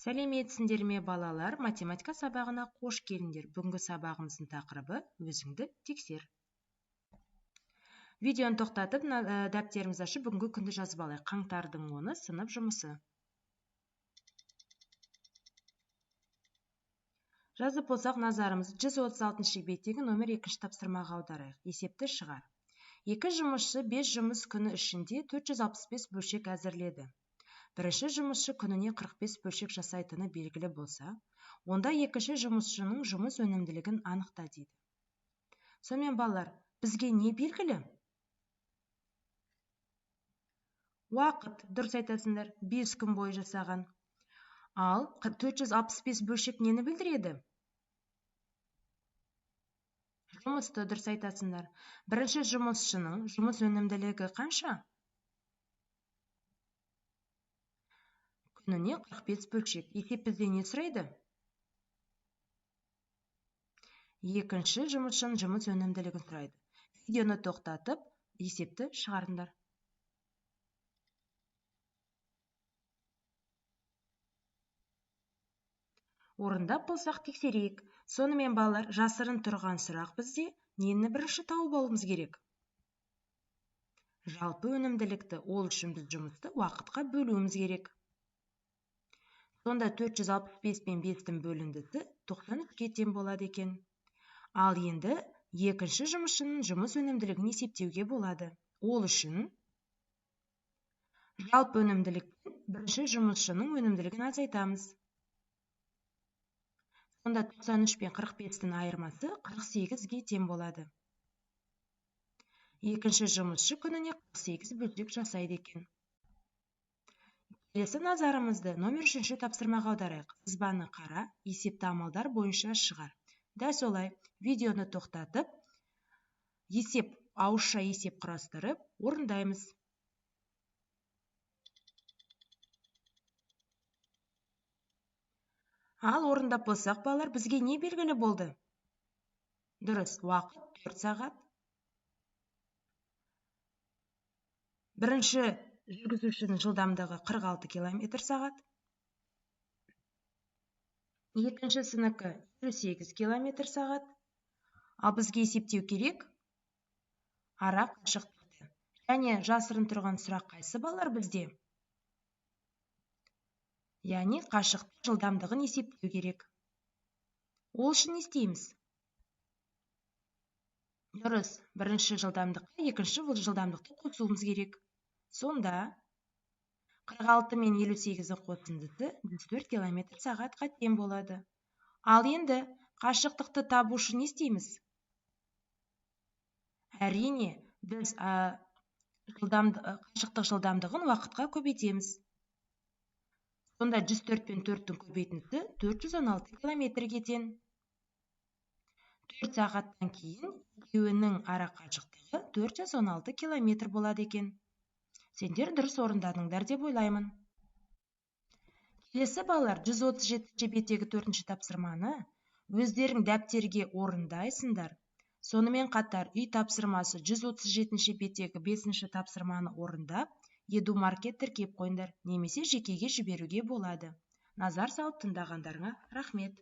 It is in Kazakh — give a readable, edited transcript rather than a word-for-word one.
Сәлеметсіңдер ме, балалар? Математика сабағына қош келдіңдер. Бүгінгі сабағымыздың тақырыбы өзіңді тексер. Видеоны тоқтатып, дәптерімізді ашып, бүгінгі күнді жазып алайық. Қаңтардың 10-ы сынып жұмысы. Жазып болсақ, назарымызды 136 беттегі номер 2 тапсырмаға аударайық. Есепті шығар. Екі жұмысшы 5 жұмыс күні ішінде 465 бөлшек әзірледі. Бірінші жұмысшы күніне 45 бөлшек жасайтыны белгілі болса, онда екінші жұмысшының жұмыс өнімділігін анықта дейді. Сонымен балалар, бізге не белгілі? Уақыт, дұрыс айтасыңдар, 5 күн бойы жасаған. Ал 465 бөлшек нені білдіреді? Жұмысты, дұрыс айтасыңдар. Бірінші жұмысшының жұмыс өнімділігі қанша? Күніне 45 бөлшек. Есеп бізден не сұрайды? Екінші жұмысшының жұмыс өнімділігін сұрайды. Видеоны тоқтатып, есепті шығарыңдар. Орындап болсақ тексерейік. Сонымен балалар, жасырын тұрған сұрақ бізде нені бірінші тауып алуымыз керек? Жалпы өнімділікті. Ол үшін біз жұмысты уақытқа бөлуіміз керек. Сонда 465 пен 5-тің бөліндісі 93-ке тең болады екен. Ал енді екінші жұмысшының жұмыс өнімділігін есептеуге болады. Ол үшін жалпы өнімділіктен бірінші жұмысшының өнімділігін азайтамыз. Сонда 93 пен 45-тің айырмасы 48-ге тең болады. Екінші жұмысшы күніне 48 бөлшек жасайды екен. Келесі назарымызды номер 3 тапсырмаға аударайық. Сызбаны қара, есепті амалдар бойынша шығар. Дәл солай видеоны тоқтатып, есеп, ауызша есеп құрастырып орындаймыз. Ал орындап болсақ, балалар, бізге не белгілі болды? Дұрыс, уақыт 4 сағат. Бірінші жүргізушінің жылдамдығы 46 километр сағат. Екіншісінікі 58 километр сағат. Ал бізге есептеу керек ара қашықтықты. Және жасырын тұрған сұрақ қайсы, балалар, бізде? Яғни қашықтық жылдамдығын есептеу керек. Ол үшін не істейміз? Дұрыс, бірінші жылдамдыққа екінші жылдамдықты қосуымыз керек. Сонда 46 мен 58-дің қосындысы 104 километр сағатқа тең болады. Ал енді қашықтықты табу үшін не істейміз? Әрине, біз қашықтық жылдамдығын уақытқа көбейтеміз. Сонда 104 пен 4-тің көбейтіндісі 416 километрге тең. 4 сағаттан кейін екеуінің ара қашықтығы 416 километр болады екен. Сендер дұрыс орындадыңдар деп ойлаймын. Келесі балалар, 137 беттегі 4 тапсырманы өздерің дәптерге орындайсыңдар. Сонымен қатар үй тапсырмасы 137 беттегі 5 тапсырманы орындап, Едумаркет тіркеп қойыңдар, немесе жекеге жіберуге болады. Назар салып тыңдағандарыңа рахмет.